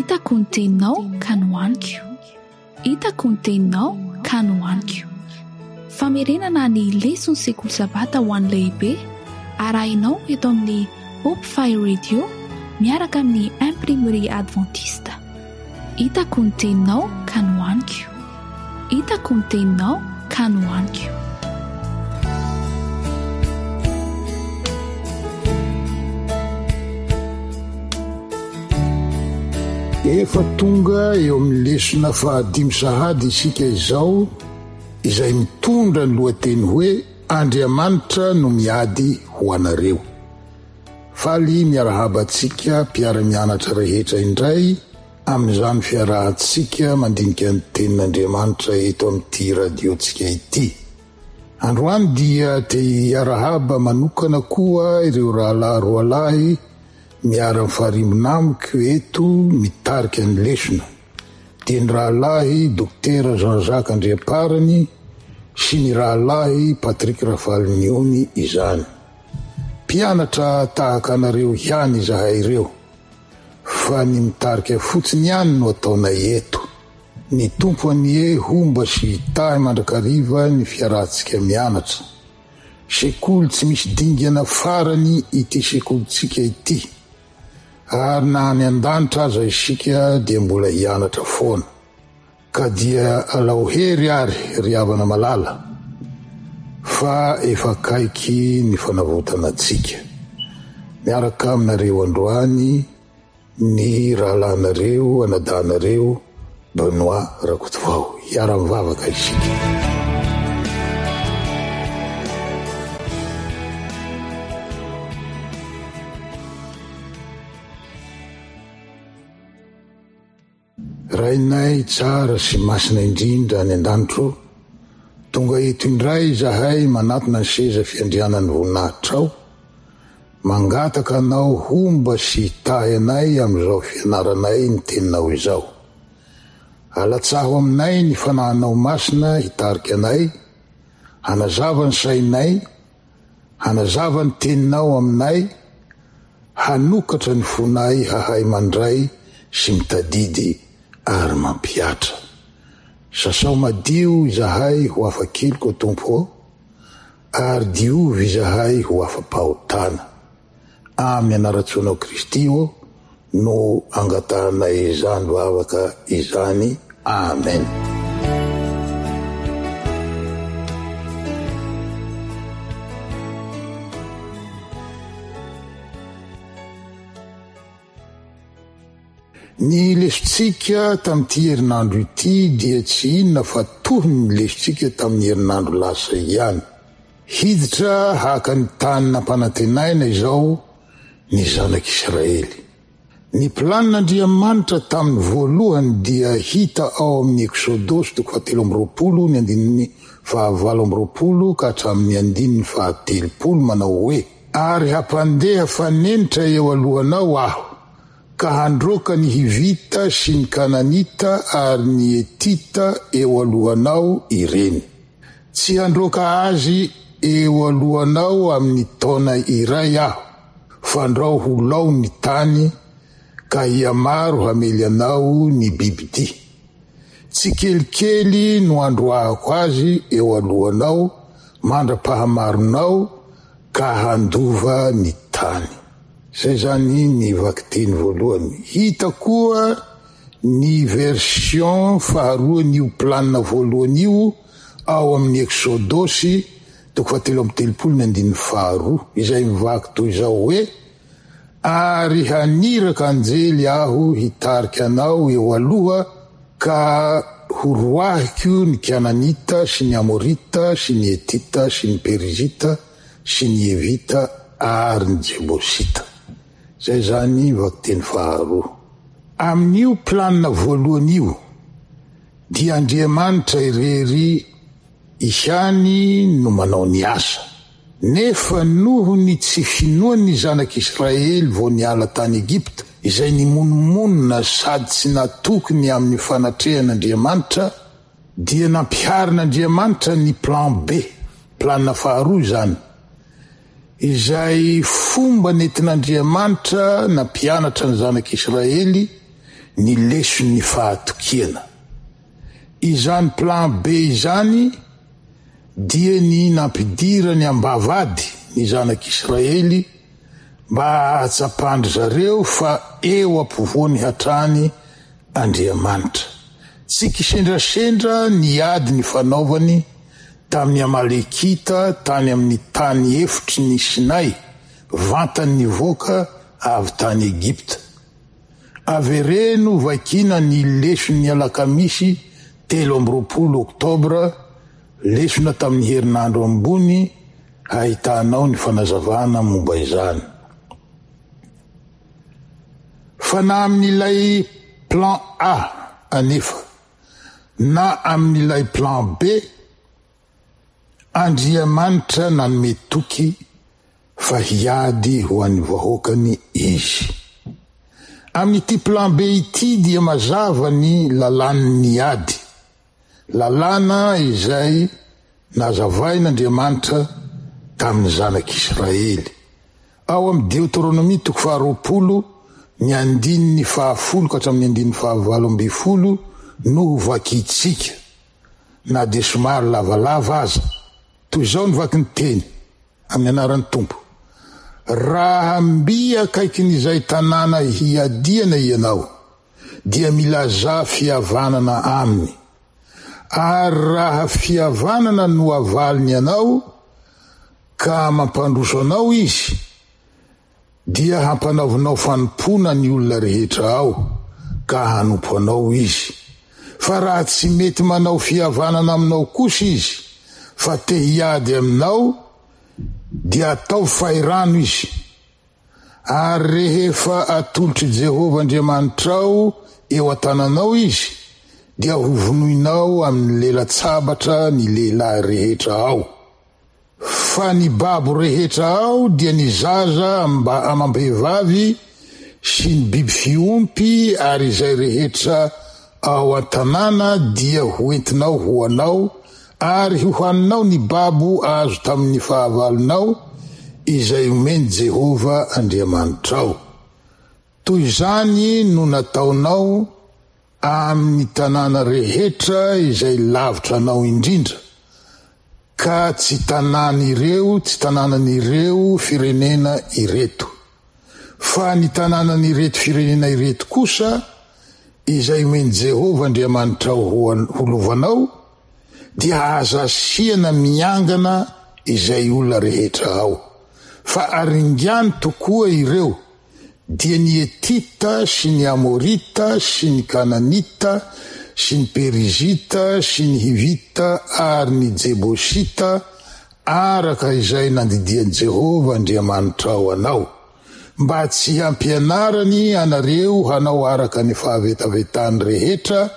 Hitako ny teninao ka nohaniko. Hitako ny teninao ka nohaniko. Famerenana ny leson'ny sekoly sabata ho an'ny lehibe arahinao eto amin'ny Hope Fire Radio miaraka amin'ny Imprimerie Adventiste. Hitako ny teninao ka nohaniko. Hitako ny teninao ka nohaniko. Efa tonga eo amin'ny lesona fahadimy sahady isika izao, izay mitondra ny lohateny hoe Andriamanitra no miady ho anareo. Faly miarahaba antsika mpiara-mianatra rehetra indray amin'izany fiarahantsika mandinika ny Tenin'Andriamanitra eto amin'ity radiontsika ity. Androany dia te hiarahaba manokana koa ireo rahalahy roalahy miara-mifarimbona amiko eto mitarika ny lesona, dia ny rahalahy Dokotera Jean Jacques Andriamparany sy ny rahalahy Patrick Rafaliniony izany. Mpianatra tahaka anareo ihany izahay ireo, fa ny mitarika fotsiny ihany no ataonay eto. Ny Tompo anie homba sy hitahy mandrakariva ny fiarahantsika mianatra. Sekoly tsy misy dingana farany ity sekolintsika ity, ary na any an-danitra aza isika dia mbola hianatra foana. Ka dia alao hery ary ry havana malala fa efa akaiky ny fanavotana antsika. Miaraka aminareo androany ny rahalahinareo, anadahinareo Benoît Rakotovao. Hiara-mivavaka isika. Rainay tsara sy masina indrindra any an-danitra ô, tonga eto indray izahay manatona ny seza fiandrianan'ny voninahitrao, mangataka Anao homba sy hitahy anay amin'izao fianaranay ny Teninao izao. Alatsaho aminay ny Fanahinao Masina hitarika anay, hanazava ny sainay, Hanazava ny teninao aminay, hanokatra ny fonay hahay mandray sy mitadidy ary mampihatra. Sasao madio izahay ho afa-keloka, Tompo ô, ary diovy izahay ho afa-pahotana. Amin'ny anaran-tsoanao Kristy ô no angatahanay izany vavaka izany. Amen. Ny lesontsika tamin'ity herinandro ity dia tsy inona fa tohin'ny lesontsika tamin'ny herinandro lasa ihany. Hiditra haka ny tany nampanantenaina izao ny zanak'Israely. Ny planin'Andriamanitra tamin'ny voalohany dia hita ao amin'ny Eksodosy toko fahatelo amby roapolo ny andininy fahavalo amby roapolo ka hatramin'ny andininy fahatelopolo manao hoe, Ary hampandeha fanenitra eo alohanao Aho, ka handroaka ny Hivita sy ny Kananita ary ny Hetita eo alohanao ireny. Tsy handroaka azy eo alohanao amin'ny taona iray Aho, fandrao ho lao ny tany, ka hihamaro hamely anao ny bibidia. Tsikelikely no handroahako azy eo alohanao mandra-pahamaronao ka handova ny tany. Izay izany ny vakiteny voalohany. Hita koa ny version faharoan'io planina voalohany io ao amin'ny Eksodosy toko fahatelo amby telopolo ny andininy faharoa, izay mivaky toy izao hoe, Ary haniraka anjely aho hitarika anao eo aloha ka horoahiko ny Kananita sy ny Amorita sy ny Hetita sy ny Perizita sy ny Hevita ary ny Jebosita. Izay izany vakiteny faharoa. Amin'io planina voalohany io dia Andriamanitra irery ihany no manao ny asa. Nefa noho ny tsy finoan'ny zanak'Israely vao niala tany Egypta, izay nimonomonona sady tsy natoky ny amin'ny fanatrehan'Andriamanitra, dia nampiharin'Andriamanitra ny plan B, planina faharoa izany, izay fomba nentin'Andriamanitra nampianatra ny zanak'Israely. ny leson'ny fahatokiana. Izany plan B izany dia ny nampidirany am-bavady ny zanak'Israely mba hahatsapan-dry zareo fa eo ampovoany hatrany Andriamanitra. Tsy kisendrasendra ny ady nifanaovany tamin'ny Amalekita tany amin'ny tany efitry ny Sinay, vantany nivoaka avy tany Egypta. Avereno vakiana ny leson'ny alakamisy 23 oktobra, lesona tamin'ny herinandro ambony hahitanao ny fanazavana momba izany. Fa na amin'ilay plan A anefa na amin'ilay plan B, Andriamanitra nanome toky fa hiady ho an'ny vahoakany Izy. Amin'ity plan B ity dia mazava ny lalàn'ny ady, lalàna izay nazavain'Andriamanitra tamin'ny zanak'Israely. Ao amin'ny Deoteronomia toko faharoapolo, ny andininy fahafolo ka hatramin'ny andininy fahavalo ambinifolo no hovakintsika, na dia somary lavalava aza. Toy izao ny vakin'ny teny, Amin'ny anaran'ny Tompo. Raha mby akaikin'izay tanàna hiadiana ianao, dia milazà fihavanana aminy. Ary raha fihavanana no avaliny anao, ka mampandroso anao izy, Dia hampanaovinao fanompoana ny olona rehetra ao, ka hanompo anao izy. Fa raha tsy mety manao fihavanana aminao kosa izy, fa te hiady aminao, dia ataovy fahirano izy. Ary rehefa atolotr'i Jehovah Andriamanitrao eo an-tananao izy, dia hovonoinao amin'ny lela-tsabatra ny lehilahy rehetra ao. Fa ny babo rehetra ao dia ny zaza amam-behivavy sy ny biby fiompy ary izay rehetra ao an-tanàna dia ho entinao ho anao, ary hohaninao ny babo azo tamin'ny fahavalonao, izay omen'i Jehovah Andriamanitrao. Toy izany no nataonao Amin'ny tanàna rehetra izay lavitra anao indrindra, ka tsy tanàn'ireo tsy tanànan'ireo firenena ireto. Fa ny tanànan'ireto firenena ireto kosa, izay omen'i Jehovah Andriamanitrao ho ho lovanao, dia aza asiana miangana izay olona rehetra ao, fa aringano tokoa ireo, dia ny Hetita sy ny Amorita sy ny Kananita sy ny Perizita sy ny Hivita ary ny Jebosita, araka izay nandidian'i Jehovah Andriamanitrao anao, mba tsy hampianarany anareo hanao araka ny fahavetavetany rehetra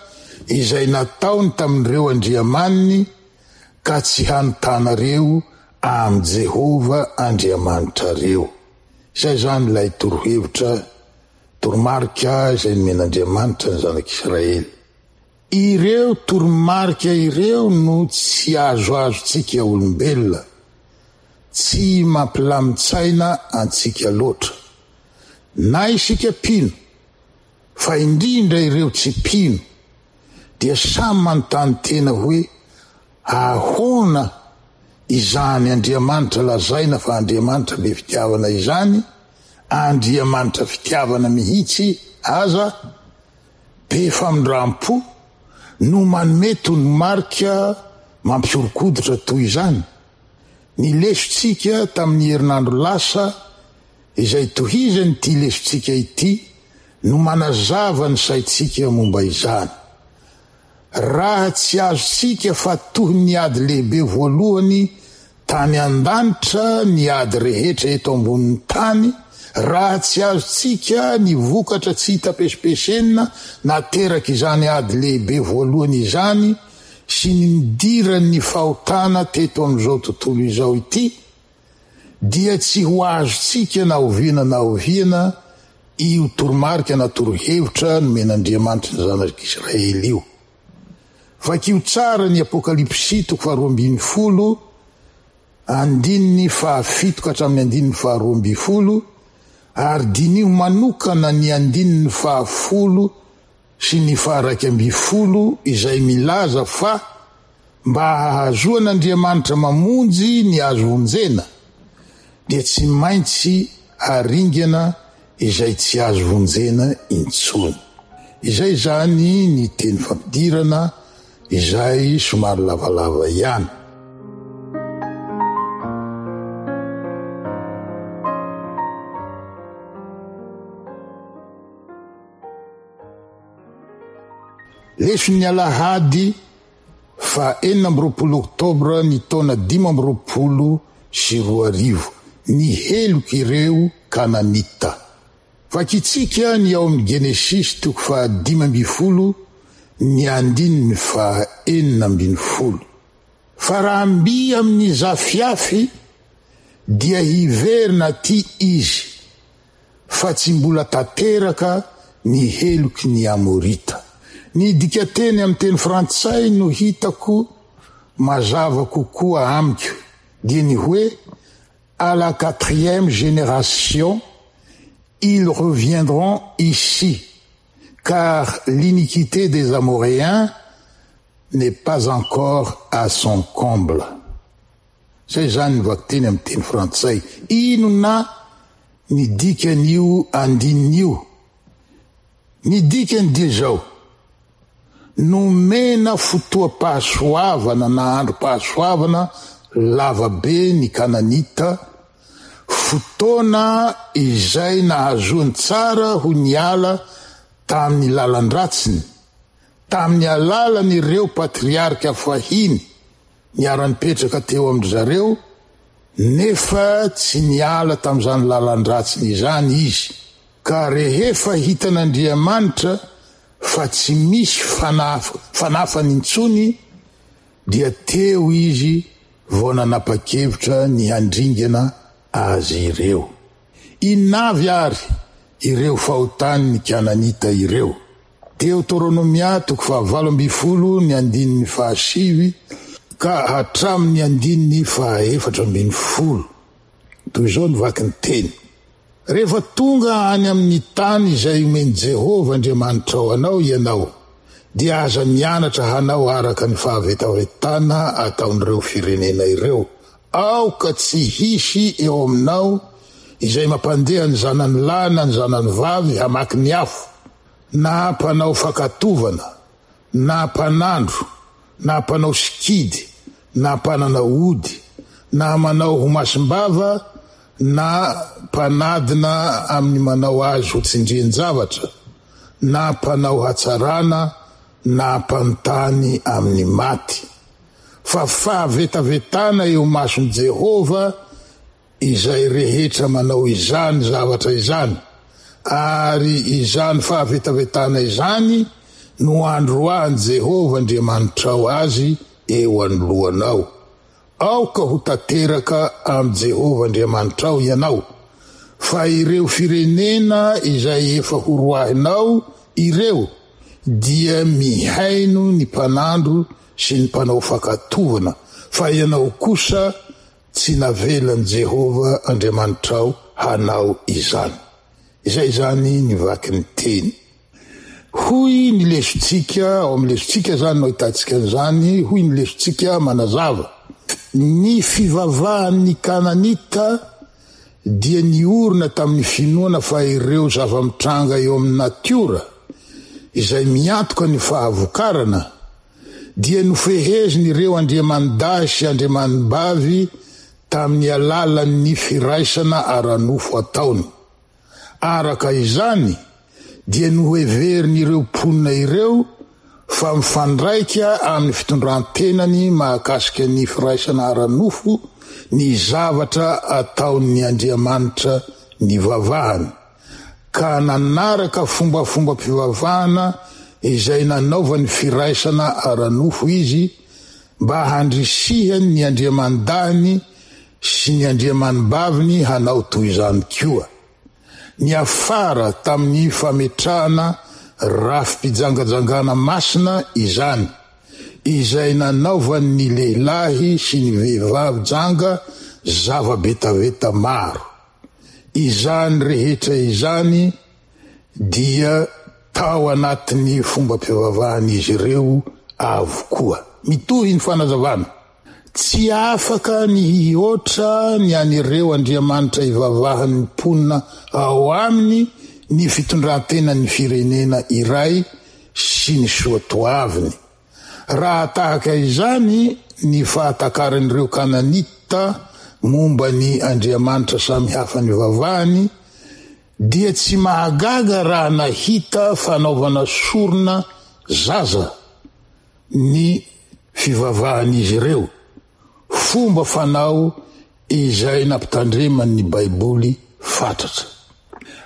izay nataony tamin'ireo andriamaniny, ka tsy hanotanareo amin'i Jehovah Andriamanitrareo. Izay izany ilay torohevitra, toromarika izay nomen'Andriamanitra ny zanak'Israely. Ireo toromarika ireo no tsy azoazontsika olombelona, tsy mampilamin-tsaina antsika loatra. Na isika mpino, fa indrindra ireo tsy mpino, dia samy manontany tena hoe ahoana izany Andriamanitra lazaina fa Andriamanitra be fitiavana izany, Andriamanitra fitiavana mihitsy aza, be famindram-po, no manome tondromarika mampihoron-koditra toy izany? Ny lesontsika tamin'ny herinandro lasa izay tohizan'ity lesontsika ity no manazava ny saintsika momba izany. Raha tsy azontsika fa toy ny ady lehibe voalohany tany an-danitra ny ady rehetra eto ambonin'ny tany, raha tsy azontsika ny vokatra tsy hita pesipesenina naterak'izany ady lehibe voalohany izany sy ny nidiran'ny fahotana teto amin'izao tontolo izao ity, dia tsy ho azontsika na oviana na oviana io toromarika na torohevitra nomen'Andriamanitra ny zanak'Israely io. Vakio tsara ny Apokalypsy toko faharoa ambin'ny folo andininy fahafito ka hatramin'ny andininy faharoa ambin'ny folo ary diniho manokana ny andininy fahafolo. sy ny faha-11 izay milaza fa mba hahazoan'Andriamanitra mamonjy ny azo vonjena dia tsy maintsy haringana izay tsy azo vonjena intsony. Izay izany ny teny fampidirana izay somary lavalava ihany. Leson'ny alahady faha 26 oktobra ny taona 2025, ny helok'ireo Kananita. Vakintsika ny ao amin'ny Genesisy toko faha 15 ny andininy faha 16. Fa raha mby amin'ny zafiafy dia hiverina aty izy, fa tsy mbola tanteraka ny heloky ny Amorita. Ny dikateny amin'ny teny frantsay no hitako mazava kokoa amiko, dia ny hoe à la quatrième génération ils reviendront ici, car l'iniquité des Amoréens n'est pas encore à son comble. Zay izany ny vakiteny amin'ny teny frantsay. Inona ny dikan'io andininy io? Ny dikany dia izao, nomena fotoam-pahasoavana na androm-pahasoavana lava be ny Kananita, fotoana izay nahazoany tsara ho niala tamin'ny lalan-dratsiny, tamin'ny alalan'ireo patriarika fahiny Niara-nipetraka teo amin-dry zareo, nefa tsy niala tamin'izany lalan-dratsiny izany izy. Ka rehefa hitan'Andriamanitra fa tsy misy fanafany intsony, dia teo izy vao nanapa-kevitra ny handringana azy ireo. Inona avy àry ireo fahotan'ny Kananita ireo? Deoteronomia toko faha-18 ny andininy fahasivy ka hatramin'ny andininy faha-14. Toy izao ny vakin'ny teny, Rehefa tonga any amin'ny tany izay omen'i Jehovah Andriamanitrao anao ianao, dia aza mianatra hanao araka ny fahavetavetana ataon'ireo firenena ireo. Aoka tsy hisy eo aminao izay mampandeha ny zanany lahy na ny zanany vavy hamaky ny afo, na mpanao fankatovana, na mpanandro, na mpanao sikidy, na mpanana ody, na manao ho masim-bava, na mpanadina amin'ny manao azy ho tsindrian-javatra, na mpanao hatsarana, na mpanontany amin'ny maty. Fa fahavetavetana eo imason'i Jehovah izay rehetra manao izany zavatra izany, ary izany fahavetavetana izany no androahan'i Jehovah Andriamanitrao azy eo anoloanao. Aoka ho tanteraka amin'i Jehovah Andriamanitrao ianao, fa ireo firenena izay efa horoahinao ireo dia mihaino ny mpanandro sy ny mpanao fankatovana, fa ianao kosa Tsy navelan'i Jehovah Andriamanitrao hanao izany. Izay izany ny vakin'ny teny. Hoy ny lesontsika, ao amin'ny lesontsika izany no ahitantsika an'izany, hoy ny lesontsika manazava, Ny fivavahan'ny Kananita dia niorina tamin'ny finoana fa ireo zava-mitranga eo amin'ny natiora, izay miantoka ny fahavokarana, dia nofehezin'ireo andriamanidahy sy andriamanibavy tamin'ny alalan'ny firaisana ara-nofo ataony. Araka izany, dia noheverin'ireo mponina ireo fa mifandraika amin'ny fitondran-tenany mahakasika ny firaisana ara-nofo ny zavatra ataon'ny andriamanitra nivavahany. ka nanaraka fombafombam-pivavahana izay nanaovany firaisana ara-nofo izy mba handrisihany ny andriamanidahiny sy ny andriamanibaviny hanao toy izany koa. Niafara tamin'ny fametrahana rafi-pijangajangana masina izany, izay nanaovan'ny lehilahy sy ny vehivavy janga zava-betaveta maro. Izany rehetra izany dia. Tao anatin'ny fombam-pivavahan'izy ireo avokoa. Mitohy ny fanazavana. Tsy afaka ny hihoatra ny an'ireo andriamanitra ivavahan'ny mponina ao aminy ny fitondran-tenan'ny firenena iray sy ny soatoaviny. Raha tahaka izany ny fahatakaran'ireo Kananita momba ny andriamanitra samihafa nivavahany, Dia tsy mahagaga raha nahita fanaovana sorona zaza ny fivavahan'izy ireo, fomba fanao izay nampitandreman'ny Baiboly fatratra.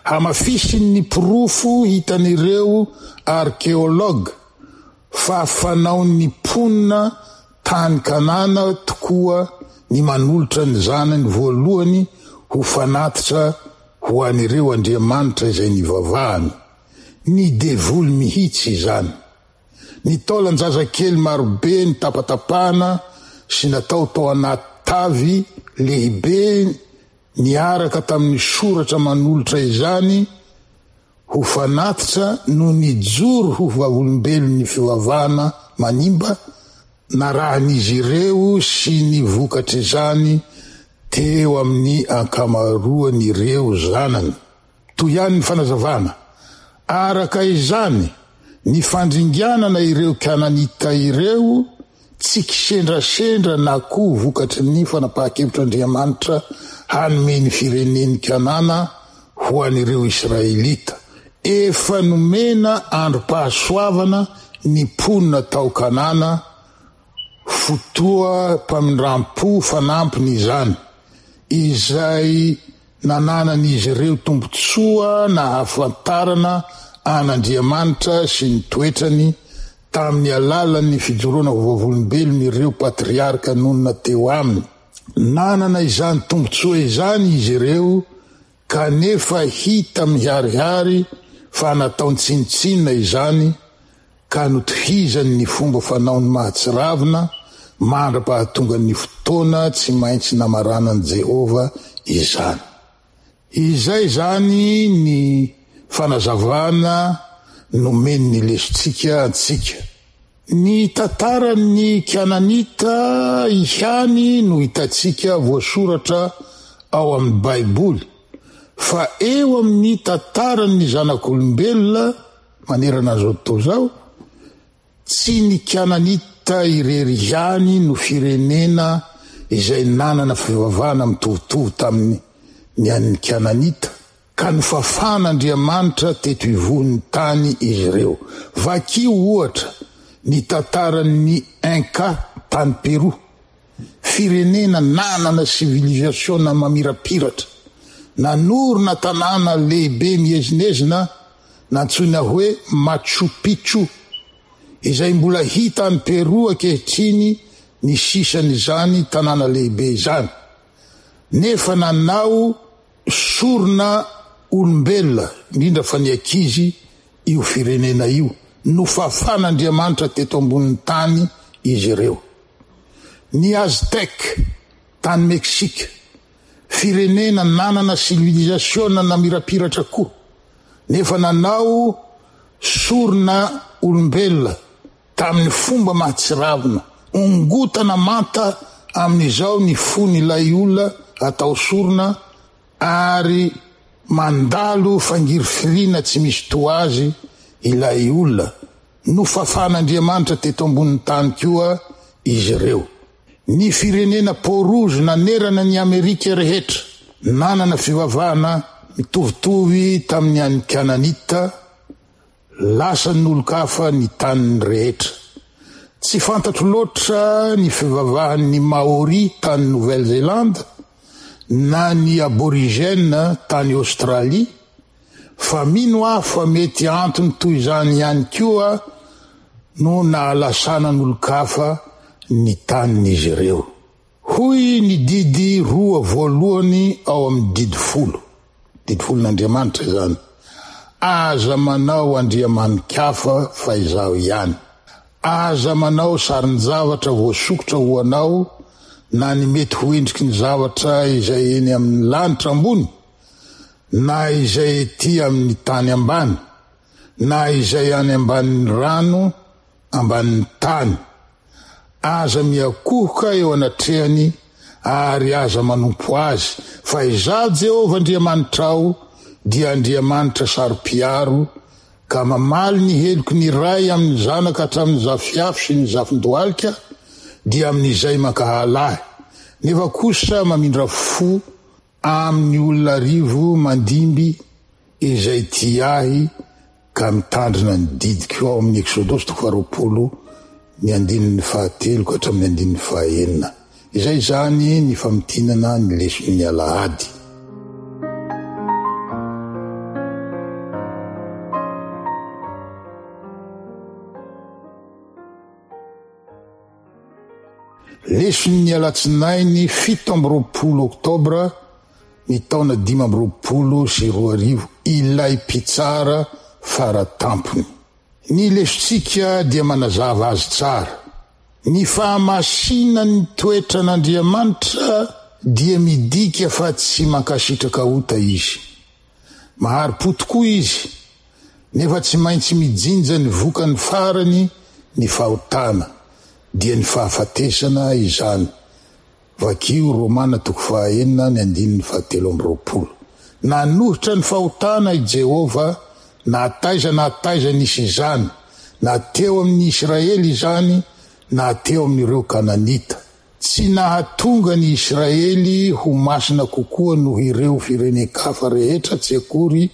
Hamafisin'ny porofo hitan'ireo arkeologa fa fanaon'ny mponina tany Kanana tokoa ny manolotra ny zanany voalohany ho fanatitra ho an'ireo andriamanitra izay nivavahany. Ny devoly mihitsy izany. Ny taolan-jazakely marobe nitapatapahana sy natao tao anaty tavy lehibe niaraka tamin'ny soratra manolotra izany ho fanatitra no nijoro ho vavolombelon'ny fivavahana manimba narahan'izy ireo sy ny vokatr'izany teo amin'ny ankamaroan'ireo zanany. Toy ihany ny fanazavana. Araka izany, ny fandringanana ireo Kananita ireo tsy kisendrasendra na koa vokatry ny fanapahan-kevitr'Andriamanitra hanome ny firenen'i Kanana ho an'ireo Israelita. Efa nomena androm-pahasoavana ny mponina tao Kanana, fotoam-pamindram-po fanampiny izany, izay nananan'izy ireo tombontsoa nahafantarana an'Andriamanitra sy ny toetrany tamin'ny alalan'ny fijoroana ho vavolombelon'ireo patriarka nonina teo aminy. Nanana izany tombontsoa izany izy ireo kanefa hita miharihary fa nataony tsinontsinona izany ka notohizany ny fomba fanaony mahatsiravina mandra-pahatongan'ny fotoana tsy maintsy namaranan'i Jehovah izany. Izay izany ny fanazavana nomen'ny lesontsika antsika. Ny tantaran'ny Kananita ihany no hitantsika voasoratra ao amin'ny Baiboly, fa eo amin'ny tantaran'ny zanak'olombelona manerana an'izao tontolo izao, Tsy ny Kananita irery ihany no firenena izay nanana fivavahana mitovitovy tamin'ny ny an'ny Kananita, ka nofafan'Andriamanitra teto ivohon'ny tany izy ireo. Vakio, ohatra, ny tantaran'ny Inca tany Peroa. Firenena nanana sivilizasiona mamirapiratra, nanorina tanàna lehibe miezinezina nantsoina hoe Machu Picchu, izay mbola hita any Peroa ankehitriny ny sisan'izany tanàna lehibe izany, nefa nanao sorona olombelona, indrindra fa ny ankizy, io firenena io. Nofafan'Andriamanitra teto ambonin'ny tany izy ireo. Ny Aztèques, tany Meksika, firenena nanana sivilizasiona namirapiratra koa, nefa nanao sorona olombelona tamin'ny fomba mahatsiravina, ongotana manta amin'izao ny fon'ilay olona atao sorona ary mandalo fangirifiriana tsy misy toa azy ilay olona. Nofafan'Andriamanitra teto ambonin'ny tany koa izy ireo. Ny firenena Peau-Rouge nanerana ny Amerika rehetra, nanana fivavahana mitovitovy tamin'ny an'ny Kananita, lasan'olon-kafa ny taniny rehetra. Tsy fantatro loatra ny fivavahan'ny Maori tany Nouvelle-Zélande na ny Aborigènes tany Aostralia, Fa mino aho fa mety antony toy izany ihany koa no nahalasanan'olon-kafa ny tanin'izy ireo. Hoy ny didy roa voalohany ao amin'ny didy folo, didy folon'Andriamanitra izany, Aza manao andriamani-kafa fa izaho ihany. Aza manao sarin-javatra voasokitra ho anao na ny mety ho endriky ny zavatra izay eny amin'ny lanitra ambony, na izay ety amin'ny tany ambany, na izay any ambanin'ny rano ambanin'ny tany. Aza miakohoka eo anatrehany ary aza manompo azy, fa Izaho Jehovah Andriamanitrao dia Andriamanitra saro-piaro, ka mamaly ny heloky ny ray amin'ny zanaka hatramin'ny zafiafy sy ny zafindohalika, dia amin'izay mankahala ahy, nefa kosa mamindra fo Amin'ny olona arivo mandimby izay tia ahy ka mitandrina ny didiko, ao amin'ny Eksodosy toko faharoapolo ny andininy fahatelo ka hatramin'ny andininy fahaenina. Izay izany ny famintinana ny leson'ny alahady. Leson'ny alatsinainy 27 oktobra ny taona 2025 Ilay Mpitsara Fara Tampony. Ny lesontsika dia manazava azy tsara. Ny fahamasinan'ny toetran'Andriamanitra dia midika fa tsy mankasitraka ota Izy. Mahari-po tokoa Izy, nefa tsy maintsy mijinja ny vokany farany ny fahotana, dia ny fahafatesana izany, vakio Romana toko fahaenina ny andininy fahatelo amby roapolo. Nanohitra ny fahotana i Jehovah na taiza na taiza nisy izany, na teo amin'ny Isiraely izany na teo amin'ireo Kananita. Tsy nahatonga ny Isiraely ho masina kokoa noho ireo firenen-kafa rehetra tsy akory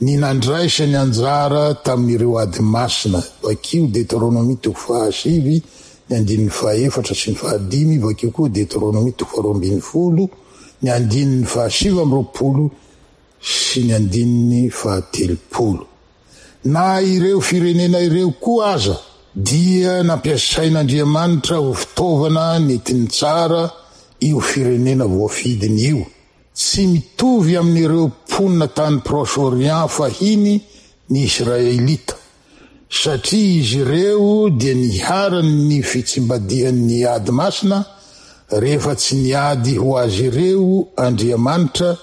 ny nandraisany anjara tamin'ireo ady masina, vakio Deteronomia toko fahasivy ny andininy fahaefatra sy ny fahadimy, vakio koa Deteronomia toko faharoa ambin'ny folo ny andininy fahasivy amby roapolo sy ny andininy fahatelopolo. Na ireo firenena ireo koa aza dia nampiasain'Andriamanitra ho fitaovana nentiny tsara io firenena voafidiny io. Tsy mitovy amin'ireo mponina tany Proche-Orient fahiny ny Israelita, satria izy ireo dia niharan'ny fitsimbadihan'ny ady masina rehefa tsy niady ho azy ireo Andriamanitra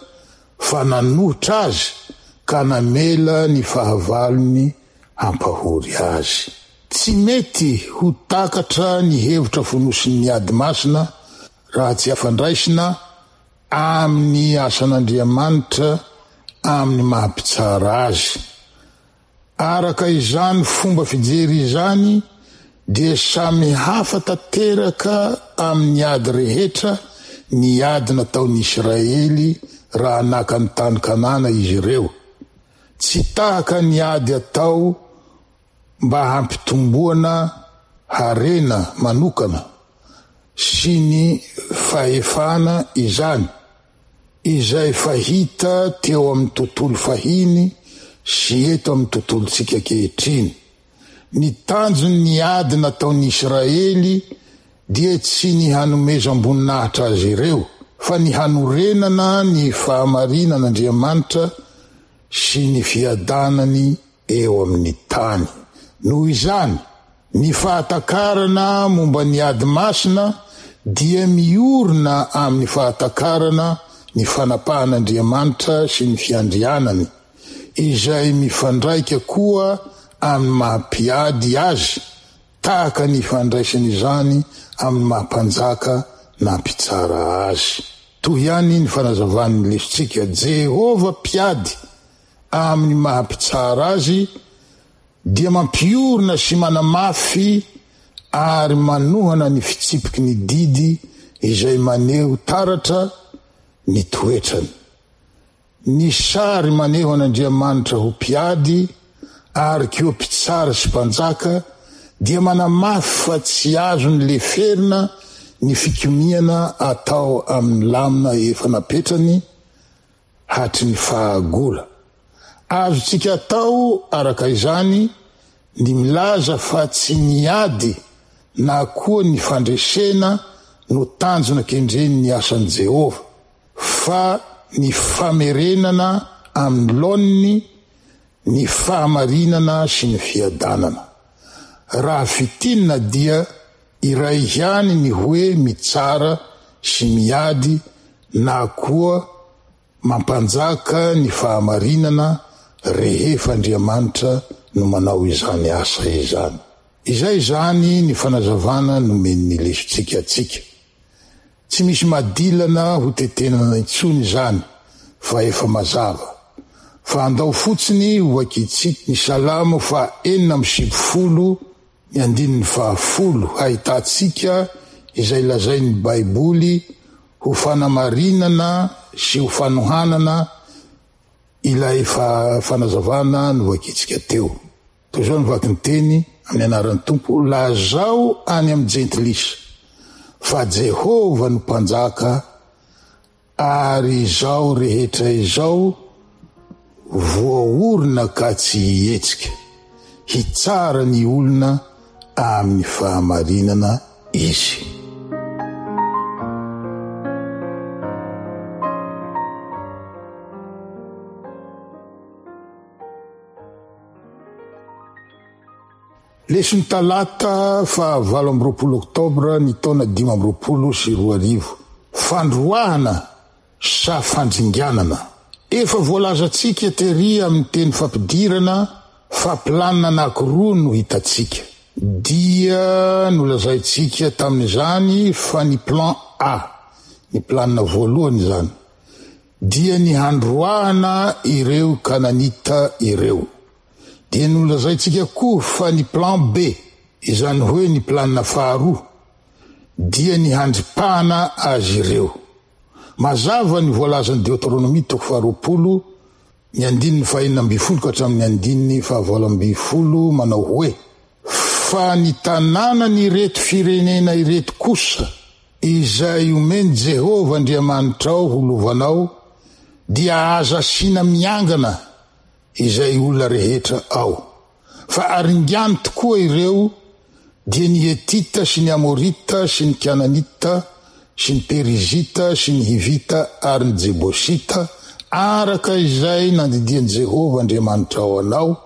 fa nanohitra azy ka namela ny fahavalony hampahory azy. Tsy mety ho takatra ny hevitra fonosin'ny ady masina raha tsy afandraisina amin'ny asan'Andriamanitra amin'ny maha-mpitsara azy. Araka izany fomba fijery izany dia samy hafa tanteraka amin'ny ady rehetra ny ady nataon'ny Isiraely raha naka ny tany Kanana izy ireo. Tsy tahaka ny ady atao mba hampitomboana harena manokana sy ny fahefana izany, izay fahita teo amin'ny tontolo fahiny sy eto amin'ny tontolontsika ankehitriny. Ny tanjon'ny ady nataon'ny Isiraely dia tsy ny hanomezam-boninahitra azy ireo, fa ny hanorenana ny fahamarinan'Andriamanitra sy ny fiadanany eo amin'ny tany. Noho izany, ny fahatakarana momba ny ady masina dia miorina amin'ny fahatakarana ny fanapahan'Andriamanitra sy ny fiandrianany, izay mifandraika koa amin'ny maha-mpiady azy, tahaka ny ifandraisany izany amin'ny maha-mpanjaka na mpitsara azy. Toy ihany ny fanazavan'ny lesontsika, Jehovah mpiady amin'ny maha-mpitsara azy dia mampiorina sy manamafy ary manohana ny fitsipiky ny didy izay maneho taratra ny toetrany. Ny sary maneho an'Andriamanitra ho mpiady ary koa mpitsara sy mpanjaka dia manamafy fa tsy azony leferina ny fikomiana atao amin'ny lamina efa napetrany hatry ny fahagola. Azontsika atao, araka izany, ny milaza fa tsy ny ady na koa ny fandresena no tanjona kendren'ny asan'i Jehovah, fa ny famerenana amin'ny laoniny ny fahamarinana sy ny fiadanana. Raha fintinina dia iray ihany ny hoe mitsara sy miady na koa mampanjaka ny fahamarinana rehefa Andriamanitra. no manao izany asa izany. Izay izany ny fanazavana nomen'ny lesontsika antsika. Tsy misy madilana ho tetenana intsony izany fa efa mazava. Fa andao fotsiny ho vakintsika ny Salamo faha 96 ny andininy faha folo hahitantsika izay lazain'ny Baiboly ho fanamarinana sy ho fanohanana ilay fanazavana novakintsika teo. Toy izao ny vaky ny teny amin'ny anaran'ny Tompo, Lazao any amin'ny jentilisa fa Jehovah no Mpanjaka, ary izao rehetra izao voaorina ka tsy hihetsika. Hitsara ny olona amin'ny fahamarinana Izy. Leson'ny talata faha 28 oktobra ny taona 2025. Fandroahana sa fandringanana? Efa voalazantsika tery amin'ny teny fampidirana fa planina anankiroa no hitantsika. Dia nolazaintsika tamin'izany fa ny plan A, ny planina voalohany izany, dia ny handroahana ireo Kananita ireo. Dia nolazaintsika koa fa ny plan B, izany hoe ny planina faharoa, dia ny handripahana azy ireo. Mazava ny voalazan'ny Deoteronomia toko faharoapolo, ny andininy fahenina ambinifolo ka hatramin'ny andininy fahavalo ambinifolo manao hoe, Fa ny tanànan'ireto firenena ireto kosa, Izay omen'i Jehovah Andriamanitrao ho lovanao, dia aza asiana miangana izay olona rehetra ao. Fa aringano tokoa ireo, dia ny Hetita sy ny Amorita sy ny Kananita sy ny Perizita sy ny Hivita ary ny Jebosita, araka izay nandidian'i Jehovah Andriamanitrao anao,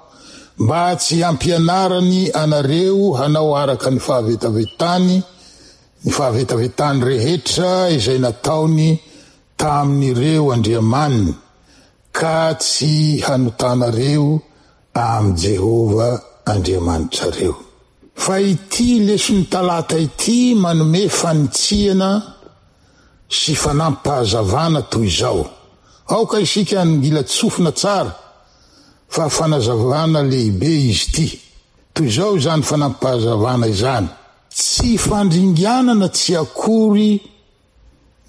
mba tsy hampianarany anareo hanao araka ny fahavetavetany ny fahavetavetany rehetra izay nataony tamin'ireo andriamaniny, ka tsy hanotanareo amin'i Jehovah Andriamanitrareo. Fa ity leson'ny talata ity manome fanitsiana sy fanampim-pahazavana toy izao, Aoka isika hanongilan-tsofina tsara fa fanazavana lehibe izy ity. Toy izao izany fanampim-pahazavana izany. Tsy fandringanana tsy akory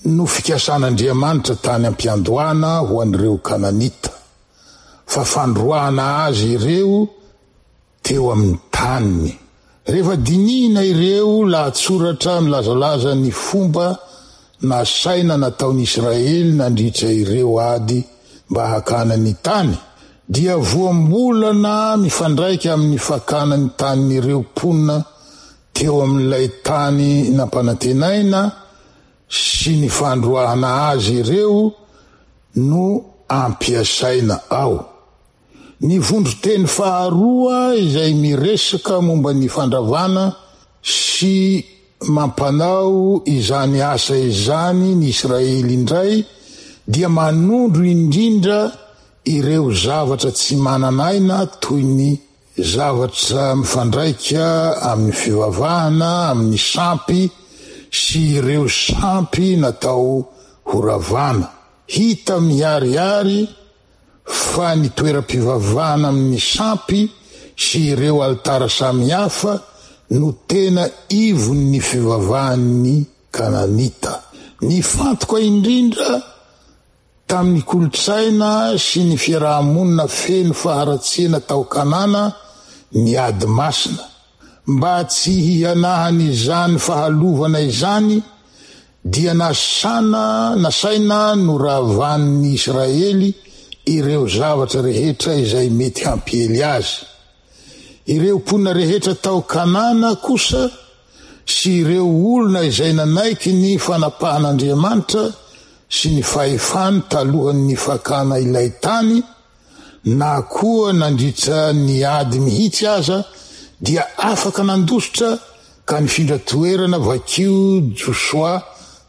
no fikasan'Andriamanitra tany am-piandohana ho an'ireo Kananita, fa fandroahana azy ireo teo amin'ny taniny. Rehefa dinihina ireo lahatsoratra milazalaza ny fomba nasaina nataon'i Israely nandritra ireo ady mba hakana ny tany, dia voambolana mifandraika amin'ny fakana ny tanin'ireo mponina teo amin'ilay tany nampanantenaina sy ny fandroahana azy ireo no ampiasaina ao. Ny vondron-teny faharoa izay miresaka momba ny fandravana sy mampanao izany asa izany ny Israely indray dia manondro indrindra ireo zavatra tsy manan'aina toy ny zavatra mifandraika amin'ny fivavahana amin'ny sampy sy ireo sampy natao horavana. Hita miharihary fa ny toeram-pivavahana amin'ny sampy sy ireo alitara samihafa no tena ivon'ny fivavahan'ny Kananita. Nifantoka indrindra tamin'ny kolontsaina sy ny fiaraha-monina feno faharatsiana tao Kanana ny ady masina. Mba tsy hihanahan'izany fahalovana izany, dia nasana nasaina noravan'ny Israely ireo zavatra rehetra izay mety hampiely azy. Ireo mponina rehetra tao Kanana kosa sy ireo olona izay nanaiky ny fanapahan'Andriamanitra sy ny fahefany talohan'ny fakana ilay tany, na koa nandritra ny ady mihitsy aza dia afaka nandositra ka nifindra toerana vakio Josoa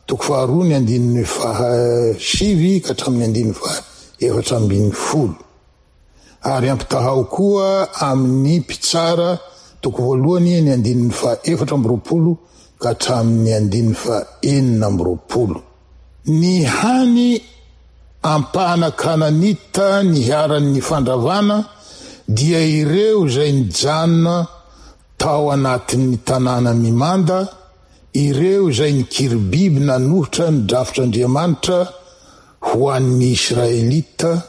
toko faharoa ny andininy faha sivy ka hatramin'ny andininy faha efatra ambin'ny folo. ary ampitahao koa amin'ny Mpitsara toko voalohany ny andininy faha 24 ka hatramin'ny andininy faha 26. Ny hany ampahana Kananita niharan'ny fandravana dia ireo izay nijanona tao anatin'ny tanàna mimanda, ireo izay nikiribiby nanohitra ny drafitr'Andriamanitra ho an'ny Israelita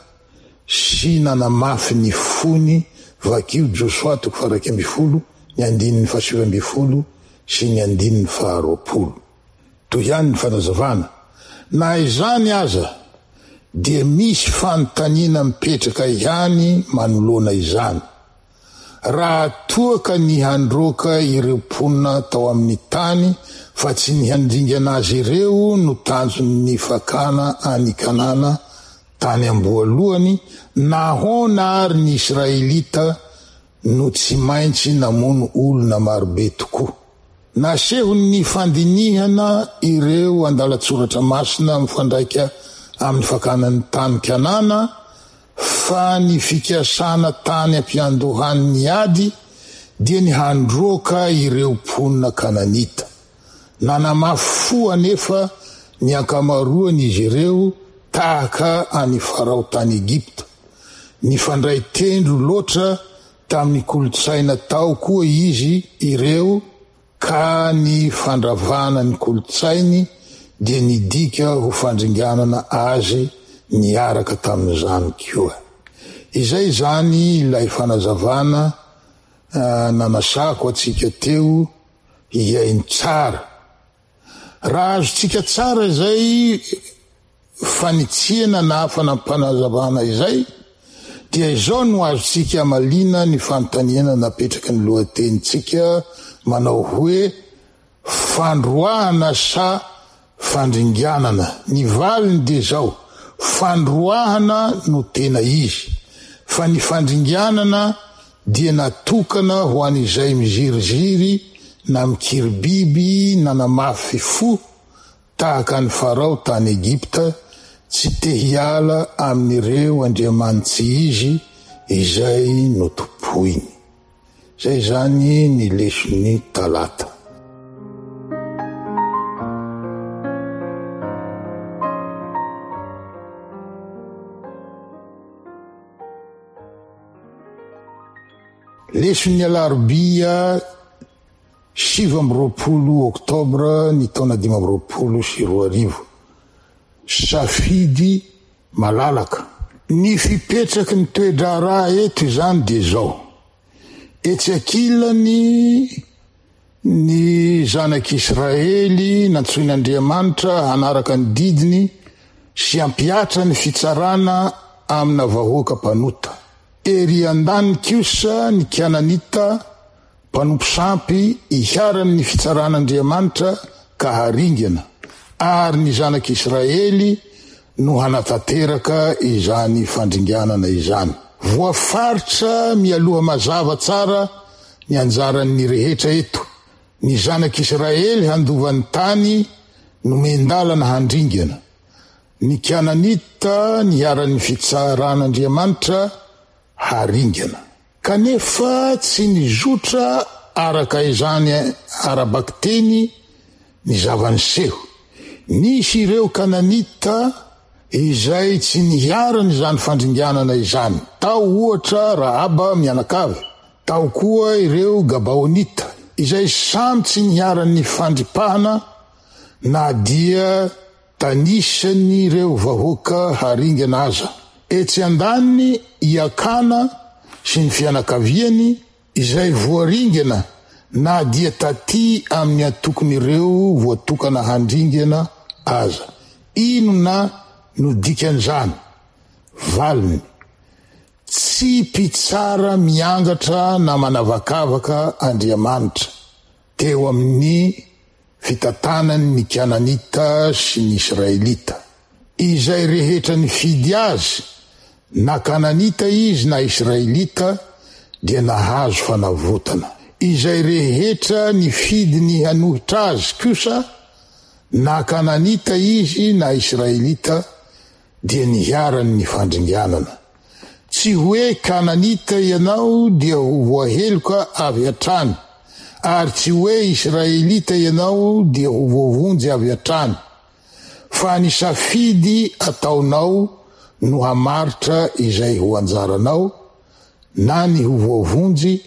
sy nanamafy ny fony, vakio Josoa toko faha-11, ny andininy faha-19 sy ny andininy faha-20. Toy ihany ny fanazavana. Na izany aza dia misy fanontaniana mipetraka ihany manoloana izany. Raha toa ka ny handroaka ireo mponina tao amin'ny tany fa tsy ny handringana azy ireo no tanjon'ny fakana an'i Kanana tany am-boalohany, nahoana àry ny Israelita no tsy maintsy namono olona marobe tokoa? Nasehon'ny fandinihana ireo andalan-tsoratra masina mifandraika amin'ny fakana ny tany Kanana fa ny fikasana tany am-piandohan'ny ady dia ny handroaka ireo mponina kananita. Nanamafy fo anefa ny ankamaroan'izy ireo tahaka an'i Farao tany Egypta. Nifandray tendro loatra Tamin'ny kolontsaina tao koa izy ireo ka ny fandravana ny kolontsainy dia nidika ho fandringanana azy niaraka tamin'izany koa. Izay izany ilay fanazavana nanasako antsika teo hihaino tsara. Raha azontsika tsara izay fanitsiana na fanampanazavana izay, dia izao no azontsika amaliana ny fanontaniana napetraky ny lohatenintsika manao hoe fandroahana sa fandringanana. Ny valiny dia izao, fandroahana no tena izy, fa ny fandringanana dia natokana ho an'izay miziriziry na mikiribiby nanamafy fo tahaka an'i Farao tany Egypta, tsy te hiala amin'ireo andriamani-tsy izy izay notompoiny. Izay izany ny leson'ny talata. Leson'ny alarobia 29 oktobra ny taona 2025. Safidy malalaka. Ny fipetraky ny toe-draharaha eto izany dia izao, etsy ankilany ny zanak'Israely nantsoin'Andriamanitra hanaraka ny didiny sy hampihatra ny fitsarana amina vahoaka mpanota. Ery andaniny kosa ny Kananita mpanompo sampy iharan'ny fitsaran'Andriamanitra ka haringana, ary ny zanak'Israely no hanatanteraka izany fandringanana izany. Voafaritra mialoha mazava tsara ny anjaran'ny rehetra eto, ny zanak'Israely handova ny tany nomen-dalana handringana, ny Kananita niharan'ny fitsaran'Andriamanitra haringana. Kanefa tsy nizotra araka izany ara-bakiteny ny zava-niseho. Nisy ireo Kananita izay tsy niharan'izany fandringanana izany. Tao, ohatra, Rahaba mianakavy. Tao koa ireo Gabaonita, izay samy tsy niharan'ny fandripahana na dia Tanisan'ireo vahoaka haringana aza. Etsy andaniny i Akana sy ny fianakaviany izay voaringana na dia taty amin'ny antokon'ireo voatokana handringana aza. Inona no dikan'izany? Valiny, Tsy mpitsara miangatra na manavakavaka Andriamanitra teo amin'ny fitantanany ny Kananita sy ny Israelita. Izay rehetra nifidy azy, na Kananita izy na Israelita, dia nahazo fanavotana. Izay rehetra nifidy ny hanohitra azy kosa, na Kananita izy na Israelita, dia niharan'ny fandringanana. Tsy hoe Kananita ianao dia ho voaheloka avy hatrany, ary tsy hoe Israelita ianao dia ho voavonjy avy hatrany, fa ny safidy ataonao no hamaritra izay ho anjaranao, na ny ho voavonjy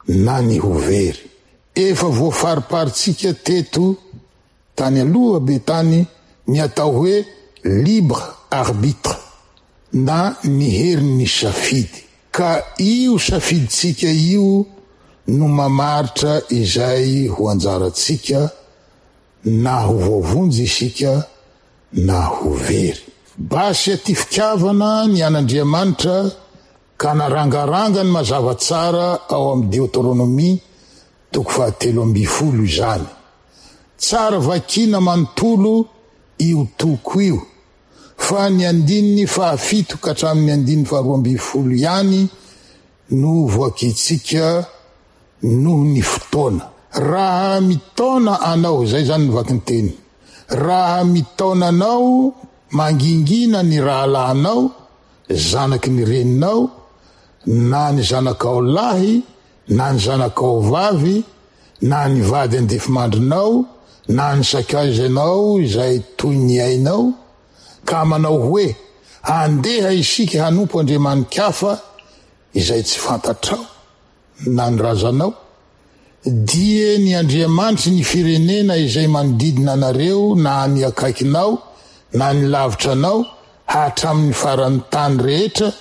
na ny ho very. Efa voafariparitsika teto Tany aloha be tany ny atao hoe libre arbitre na ny herin'ny safidy. Ka io safidintsika io no mamaritra izay ho anjarantsika na ho voavonjy isika na ho very. Basy aty fitiavana ny an'Andriamanitra ka narangarangany mazava tsara ao amin'ny Deoteronomia toko fahatelo ambifolo izany. Tsara vakiana manontolo io toko io, fa ny andininy fahafito ka hatramin'ny andininy faharoa ambifolo ihany no voakintsika noho ny fotoana. Raha mitaona anao, izay izany ny vakinteny, raha mitaona anao mangingina ny rahalahinao, zanaky ny reninao, na ny zanakao lahy, na ny zanakao vavy, na ny vady andefimandrinao, na ny sakaizanao izay toy ny ainao, ka manao hoe, Andeha isika hanompo andriamani-kafa izay tsy fantatrao na ny razanao, dia ny andriamanitry ny firenena izay manodidina anareo na ny akaikinao na ny lavitra anao hatramin'ny faran'ny tany rehetra,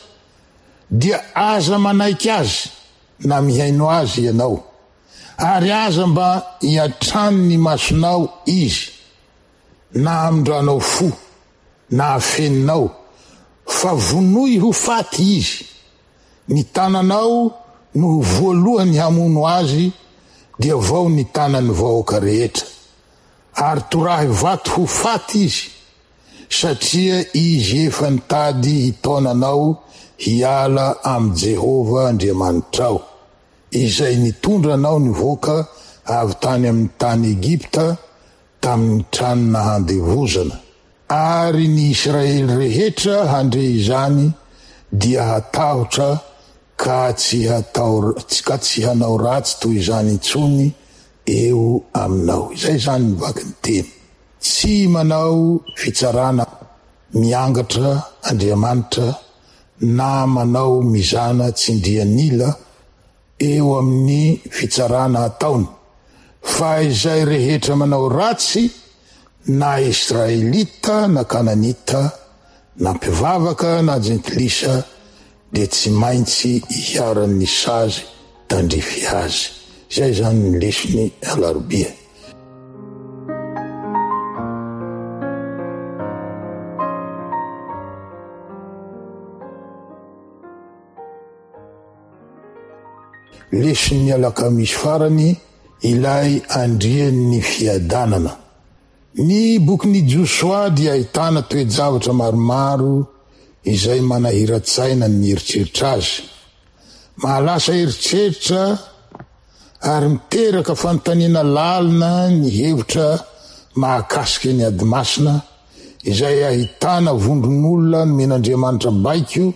dia aza manaiky azy na mihaino azy ianao, ary aza mba iantrano ny masonao izy, na hamindranao fo, na afeninao, fa vonoy ho faty izy, ny tananao no ho voalohany hamono azy, dia vao ny tanan'ny vahoaka rehetra, ary torahy vato ho faty izy, satria izy efa nitady hitaona anao hiala amin'i Jehovah Andriamanitrao, izay nitondra anao nivoaka avy tany amin'ny tany Egypta tamin'ny trano nahandevozana. Ary ny Israely rehetra handre izany dia hatahotra ka tsy hatao, ka tsy hanao ratsy toy izany intsony eo aminao. Izay izany ny vakin-teny. Tsy manao fitsarana miangatra Andriamanitra na manao mizana tsindrian'ila eo amin'ny fitsarana ataony, fa izay rehetra manao ratsy na Israelita na Kananita na mpivavaka na jentilisa dia tsy maintsy iharan'ny sazy tandrify azy. Izay izany ny leson'ny alarobia. Leson'ny alakamisy farany ilay andrian'ny fiadanana. Ny bokin'i Josoa dia ahitana toe-javatra maromaro izay manahiran-tsaina ny mieritreritra azy. Mahalasa eritreritra ary miteraka fanontaniana lalina ny hevitra mahakasika ny ady masina izay ahitana vondron'olona nomen'Andriamanitra baiko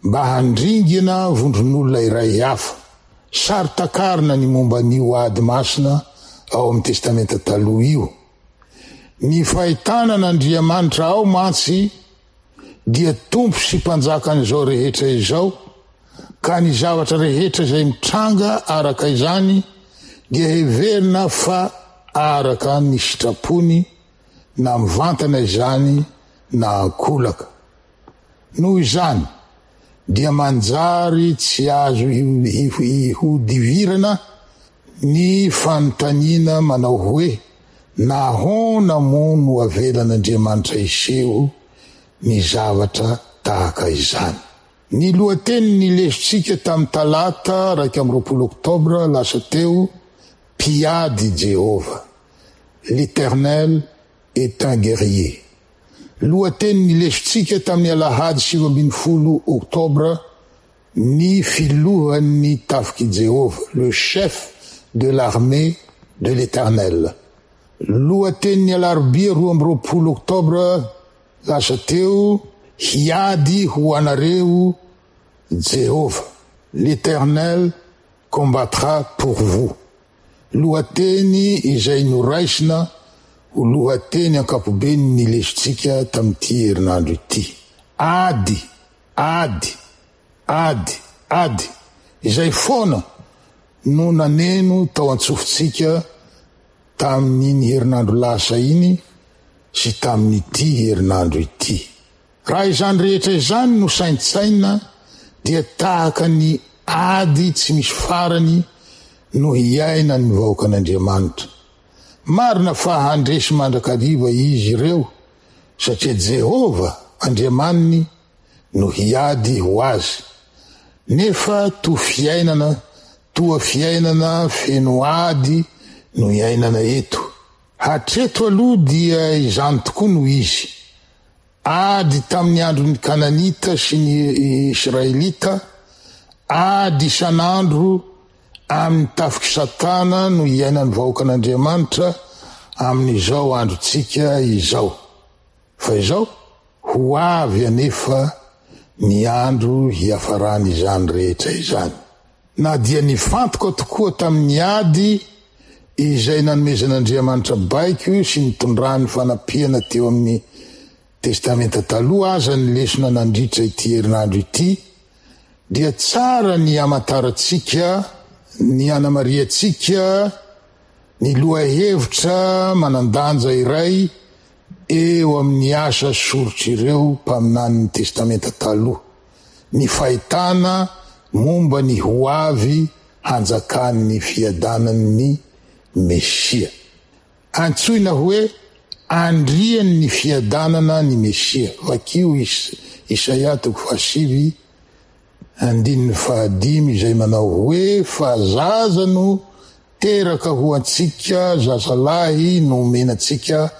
mba handringana vondron'olona iray hafa. Saro-takarina ny momba an'io ady masina ao amin'ny Testamenta Taloha io. Ny fahitana an'Andriamanitra ao mantsy dia Tompo sy Mpanjakan'izao rehetra izao, ka ny zavatra rehetra izay mitranga araka izany dia heverina fa araka ny sitrapony na mivantana izany na ankolaka. Noho izany, dia manjary tsy azo ihodivirana ny fanontaniana manao hoe, Nahoana moa no avelan'Andriamanitra hiseho ny zavatra tahaka izany? Ny lohatenin'ny lesontsika tamin'ny talata 21 oktobra lasa teo, Mpiady Jehovah, L'Eternel est un guerrier. Lohatenin'ny lesontsika tamin'ny alahady 19 oktobra, Ny filohan'ny tafik'i Jehovah, le chef de l'armée de l'Eternel. Lohatenin'ny alarobia 22 oktobra lasa teo, Hiady ho anareo. Jehovah, L'Eternel combattra pour vous. Lohateny izay noraisina ho lohateny ankapobeny ny lesontsika tamin'ity herinandro ity. Ady, ady, ady, ady, izay foana no naneno tao an-tsofintsika tamin'iny herinandro lasa iny sy tamin'ity herinandro ity. Raha izany rehetra izany no saintsainina dia tahaka ny ady tsy misy farany no hiainan'ny vahoakan'Andriamanitra. Marina fa handresy mandrakariva izy ireo satria Jehovah Andriamaniny no hiady ho azy. Nefa toa fiainana toa fiainana feno ady no iainana eto. Hatreto aloha dia izany tokoa no izy. Ady tamin'ny andron'ny Kananita sy ny Israelita, ady isan'andro amin'ny tafik'i Satana no iainan'ny vahoakan'Andriamanitra amin'izao androntsika izao. Fa izao, ho avy anefa ny andro hiafaran'izany rehetra izany. Na dia nifantoka tokoa tamin'ny ady izay nanomezan'Andriamanitra baiko sy nitondrany fanampiana teo amin'ny Testamenta Taloha aza ny lesona nandritra ity herinandro ity, dia tsara ny hamantarantsika, ny hanamarihantsika ny lohahevitra manan-danja iray eo amin'ny asa soritr'ireo mpaminanin'ny Testamenta Taloha, ny fahitana momba ny ho avy hanjakan'ny fiadanan'ny Mesia. Antsoina hoe Andrian'ny fiadanana ny Mesia. Vakio Isaia toko fahasivy andininy fahadimy izay manao hoe fa zaza no teraka ho antsika, zazalahy no omena antsika,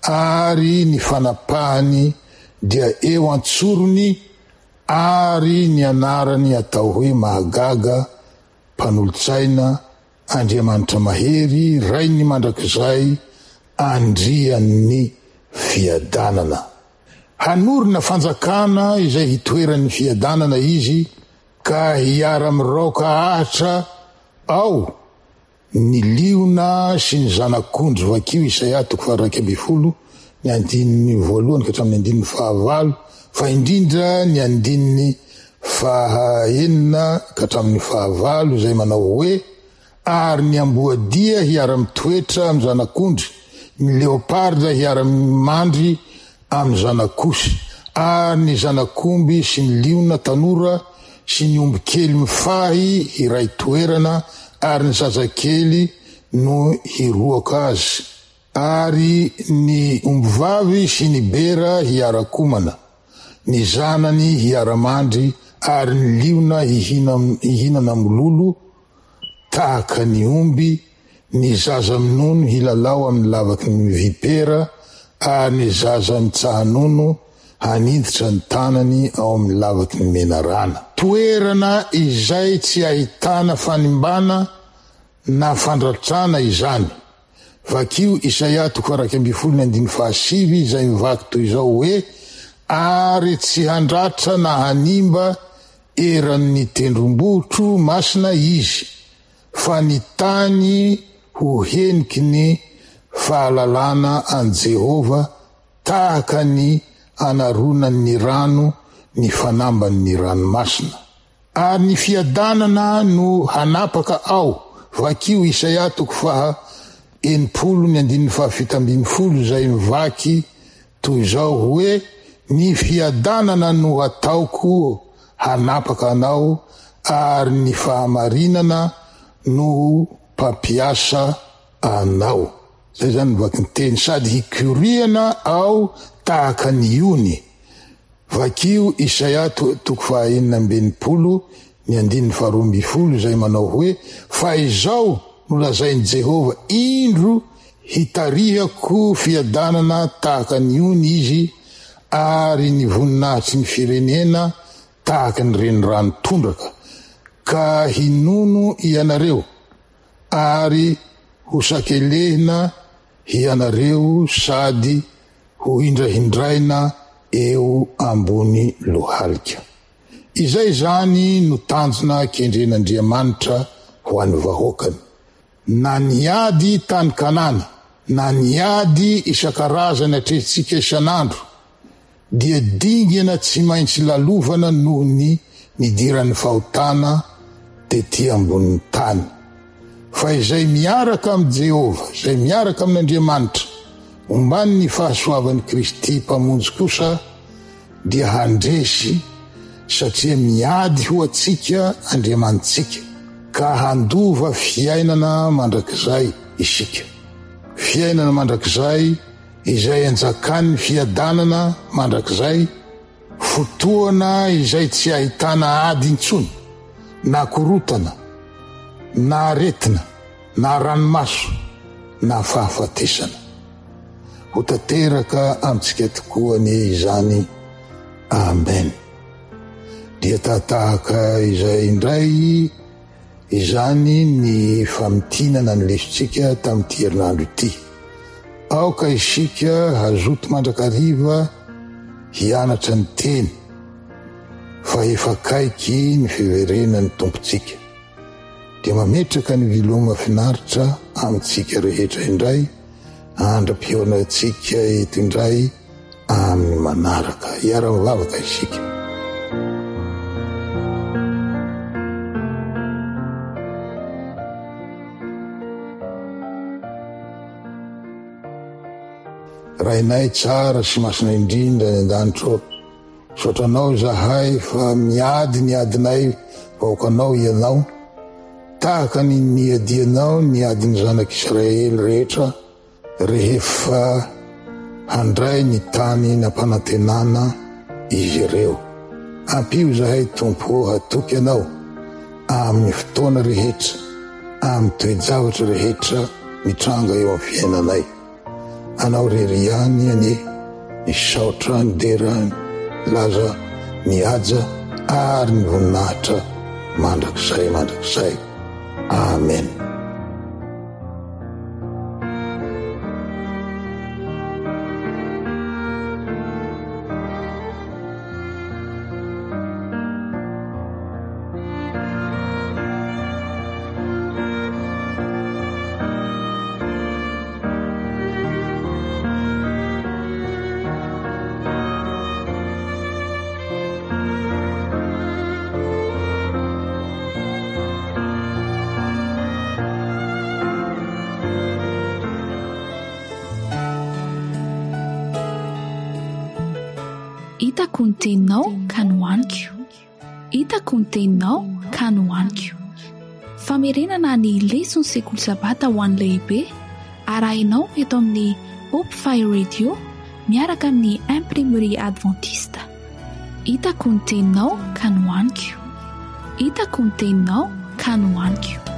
ary ny fanapahany dia eo an-tsorony, ary ny anarany atao hoe Mahagaga, Mpanolotsaina, Andriamanitra Mahery, Rain'ny Mandrakizay, Andrian'ny Fiadanana. Hanorina fanjakana izay hitoeran'ny fiadanana izy ka hiara-miraoka ahitra ao ny liona sy ny zanak'ondry Vakio Isaia toko faha-11 ny andininy voalohany ka hatramin'ny andininy fahavalo fa indrindra ny andininy faha-enina ka hatramin'ny fahavalo izay manao hoe Ary ny amboadia hiara-mitoetra amin'ny zanak'ondry, ny leoparda hiara-mandry amin'ny zanak'osy, ary ny zanak'omby sy ny liona tanora sy ny omby kely mifahy hiray toerana, ary ny zazakely no hiroaka azy, ary ny ombivavy sy ny bera hiara-komana, ny zanany hiara-mandry, ary ny liona hihinana mololo, Tahaka ny omby, ny zaza minono hilalao amin'ny lavaky ny vipera, ary ny zaza mitsaha-nono haninditra ny tanany ao amin'ny lavaky ny menarana. Toerana izay tsy ahitana fanimbana na fandratrana izany. Vakio Isaia toko 11 ny andininy fahasivy izay mivaky toy izao hoe, Ary tsy handratra na hanimba eran' ny tendrombohitro masina izy, fa ny tany ho heniky ny fahalalana an'i Jehovah tahaka ny anaronan' ny rano ny fanamban' ny ranomasina. Ary ny fiadanana no hanapaka ao, vakio Isaia toko faha 60 ny andininy faha 17 izay mivaky toy izao hoe, Ny fiadanana no hataoko hanapaka anao ary ny fahamarinana no ho mpampiasa anao. Izay izany ny vakinteny, sady hikoriana ao tahaka ny ony. Vakio Isaia toko faha-66 ny andininy faharoa ambin'ny folo izay manao hoe, Fa izao no lazain'i Jehovah, Indro, hitarihako fiadanana tahaka ny ony izy, ary ny voninahitry ny firenena tahaka ny renirano tondraka, ka hinono ianareo, ary hosakelehina hianareo sady hohindrahindraina eo ambony lohalika. Izay izany no tanjona kendren'Andriamanitra ho an'ny vahoakany. Na ny ady tany Kanana, na ny ady isan-karazany atrehintsika isan'andro, dia dingana tsy maintsy lalovana noho ny nidiran'ny fahotana tetỳ ambonin'ny tany. Fa izay miaraka amin'i Jehovah, izay miaraka amin'Andriamanitra, omban'ny fahasoavan'i Kristy Mpamonjy kosa, dia handresy satria miady ho antsika Andriamanitsika, ka handova fiainana mandrakizay isika. Fiainana mandrakizay izay anjakan'ny fiadanana mandrakizay, fotoana izay tsy ahitana ady intsony, na korotana, na aretina, na ranomaso, na fahafatesana. Ho tanteraka amintsika tokoa anie izany. Amen. Dia tahatahaka izay indray izany ny famintinana ny lesontsika tamin'ity herinandro ity. Aoka isika hazoto mandrakariva hianatra ny teny fa efa akaiky ny fiverenan'ny Tompontsika. Dia mametraka ny viloma finaritra amintsika rehetra indray andra-pihaonantsika eto indray amin'ny manaraka. Hiara-mivavaka isika. Rainay tsara sy masina indrindra any an-danitra ô, misaotra Anao izahay fa miady ny adinay vahoakanao Ianao, tahaka ny niadianao ny adin'ny zanak'Israely rehetra rehefa handray ny tany nampanantenana izy ireo. Ampio izahay Tompo ô hatoky Anao amin'ny fotoana rehetra, amin'ny toe-javatra rehetra mitranga eo amin'ny fiainanay. Anao irery ihany anie ny saotra, ny dera, ny laza, ny haja ary ny voninahitra mandrakizay mandrakizay. Amen. Hitako ny teninao ka nohaniko. Hitako ny teninao ka nohaniko. Famerenana ny leson'ny sekoly sabata ho an'ny lehibe arahinao eto amin'ny Hope Fire Radio miaraka amin'ny Imprimerie Adventiste. Hitako ny teninao ka nohaniko. Hitako ny teninao ka nohaniko.